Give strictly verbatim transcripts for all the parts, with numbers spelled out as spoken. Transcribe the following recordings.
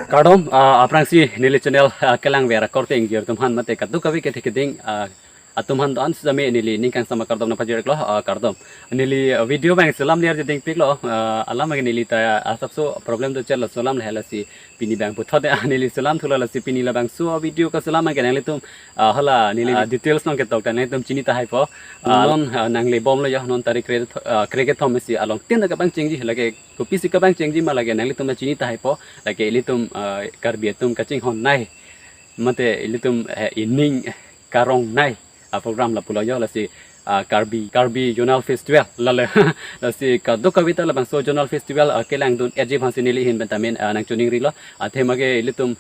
Kardom, ah, aphrangsi neli channel, ah, kelangver akorte ingjir atum aphan mate kadokave kethe keding, ah, atum aphan do-an sitame neli ning kangsam akardom nangpajir-iklo, ah, kardom. Neli, ah, video abang selam lir jeding piklo, ah, alam abang neli ta asapso problem do chelo selam le lasi pini abang puthot, ah, neli selam thulo lasi pini labangso video kaselam abang nanglitum, ah, hala neli, ah, details nangketok ta nanglitum chini tahaipo. Ah, non, ah, nanglebomlo yo, non tarik kre-, ah, krekethom si along tin ta kabang chengji, lake kopisi kabang chengji ma lake nanglitum ta chini tahaipo, lake ilitum, ah, Karbi atum kachinghon nei. Mate ilitum, eh, ining karong nei. Ah, program lapulo yo lasi, ah, Karbi, Karbi Zonal Festival lale. Lasi kadokave ta labangso Zonal Festival, ah, kelangdun-etji aphansi neli ahin pen tame, ah, nangchoningrilo. Athema ke ilitum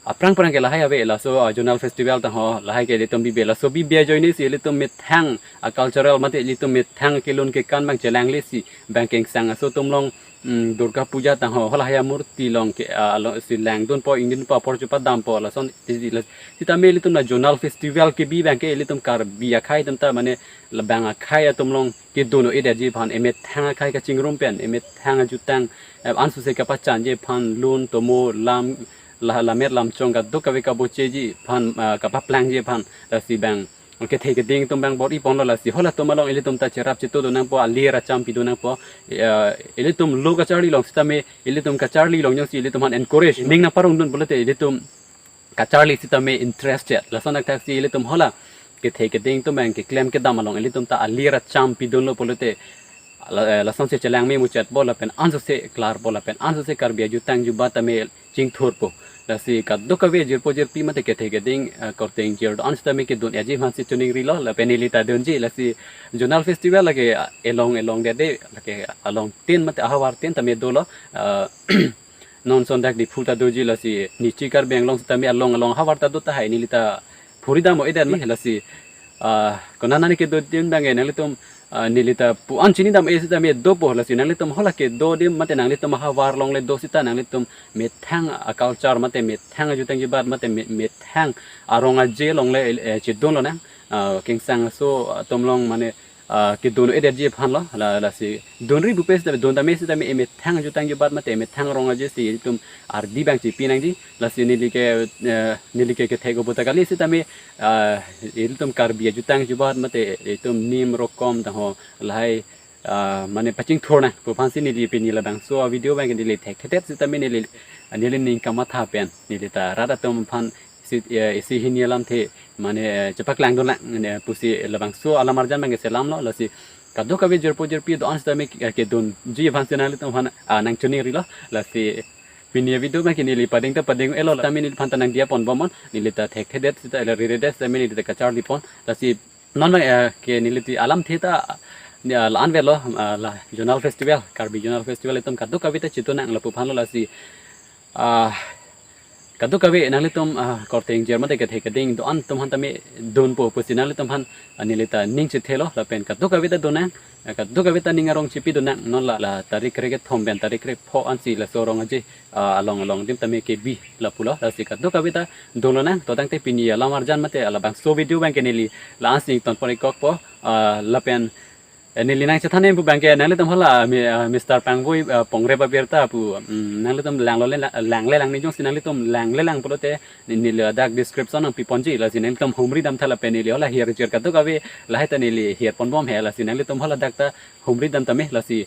aphrang aphrang ke lahai ave laso, ah, Zonal Festival tangho lahai ke ilitum bibe laso bibe ajoine si ilitum methang, ah, cultural mate ilitum methang kelun kekan abang chelangle si abang kengsang aso atum along, mm, Durga Puja tangho halahai amurti along ke, ah, along si langdunpo, ingdunpo, apor chepadampo lason isi la, sitame ilitum la Zonal Festival kebi abang ke ilitum Karbi akhei atum ta mane labang akhei atum along kedun-o-edetji aphan, emethang akhei kachingrum pen, emethang ajutang, eh, ansose kapachanji aphan lun tomo lam, la, lammet lamchong kadokave kabocheji aphan, ah, kapaplangji aphan, lasi abang kethe keding atum abang bor-iponlo lasi halatum along ilitum ta cherap cheto do nangpo, alir acham pido nangpo, eh, ilitum lo kacharli along sitame, ilitum kacharli along jongsi ilitum aphan encourage ning nangparongdun pulote ilitum kacharli sitame interested. Lason athak si ilitum hala kethe keding atum abang keklem kedam along ilitum ta alir acham pidunlo pulote la, eh, lasonsi chelang memuchotpo lapen ansose klarpo lapen ansose Karbi ajutang jubat tame chingthurpo. Lasi kadokave jirpo jirpi mate kethe keding, eh, korte ingjir do-an sitame kedun-etji aphansi choningrilo lapen neli ta dunji lasi Zonal Festival lake, ah, elong elong dede lake along tin mate ahavar tin tame dolo, ah, non son dak Diphu ta doji lasi nichi Karbi Anglong sitame along along ahavar ta do tahai neli ta phuridam-o-edet ma lasi, ah, konat nani kedo adim abang nanglitum, ah, neli ta pu-an chinidam-e sitame dopo lasi nanglitum hala kedo adim mate nanglitum ahavar along le do sita nanglitum methang aculture mate methang ajutang jubat mate me-, methang arong aje along le, eh, chedun lonang, ah, kengsang aso atum along mane, ah, kedun-o-edetji aphanlo, la, lasi dunri bupe sitame dun tame sitame emethang ajutang jubat mate emethang arong aje si itum ardi abang chepi nangji, lasi neli ke, eh, neli ke kethek obo ta kali sitame, ah, ilitum Karbi ajutang jubat mate itum nim rokom tangho lahai, ah, mane pachingthur nangpo aphansi neli pini labangso video abang neli thekthedet sitame neli, neli ning kamatha pen neli ta rat atum aphan si, eh, isi hini alamthe mane, eh, chepaklangdun lang, mane pusi labangso alam arjan abang selamlo lasi kadokave jirpo jirpi do-an sitame, eh, kedunji aphansi nanglitum aphan, ah, nangchoningrilo lasi pini video abang neli pading ta pading-elo tame neliphan ta nangdiya ponbomnon neli ta thekthedet sita ela riredet sitame neli ta kacharlipon lasi non abang, eh, ke neli ti alamthe ta, eh, la-an avelo, eh, la Zonal Festival, Karbi Zonal Festival itum kadokave ta chedun nang lapu aphanlo lasi, ah, kadokave nanglitum, ah, korte ingjir mate kethe keding do-an atum aphan tame dunpo pusi nanglitum aphan, ah, neli ta ning chethelo lapen kadokave ta dun nang, ah, kadokave ta ning arong chepidun nang non la, la tarik krekethom pen tarik krepho ansi laso arong aje, ah, along along adim tame kebi lapulo lasi kadokave ta dun lonang to tangte pini alam arjan mate labangso video abang neli la-ansi ingtonpon-ikkokpo, ah, lapen Eh, neli nangchethan pu abang ke nanglitum hala mi-, ah, Mister Pangboi, ah, Pongrep abirta pu, mm, nanglitum langlo le, langle lang ni jongsi nanglitum langle lang pulote ne-, neli ladak description nangpiponji lasi nanglitum humridam tha lapen neli hala hirjir kadokave lahai ta neli hirponbom he lasi nanglitum haladak ta humridam tame lasi.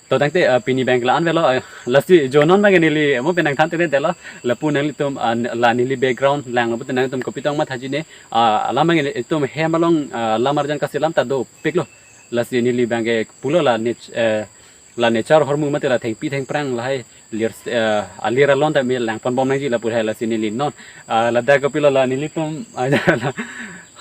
To tangte, ah, pini abang la-an avelo, ah, lasi jo non abang neli mo pen nangthan tene delo lapu nanglitum, ah, la neli background langlo pulote nanglitum kopi tong mathaji ne, ah, alam abang neli itum hem along, ah, alam arjan kaselam ta dopiklo. Lasi neli abang ke pulo la nat-, eh, la nature ahormu mate la thengpi thengphrang lahai lir, eh, alir alon tame langponbom nangji lapu hai lasi neli non, ah, ladak kopilo la nelitum, ah, la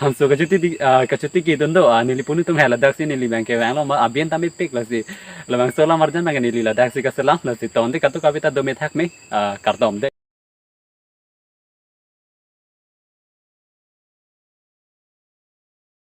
hanso kachuti di, ah, kachuti kedun do, ah, neli punu atum hai ladak si neli abang ke vanglo ma aben tame pik lasi labangso alam arjan abang neli ladak si kaselam lasi to tangte kadokave ta dome thakme, ah, kardom de.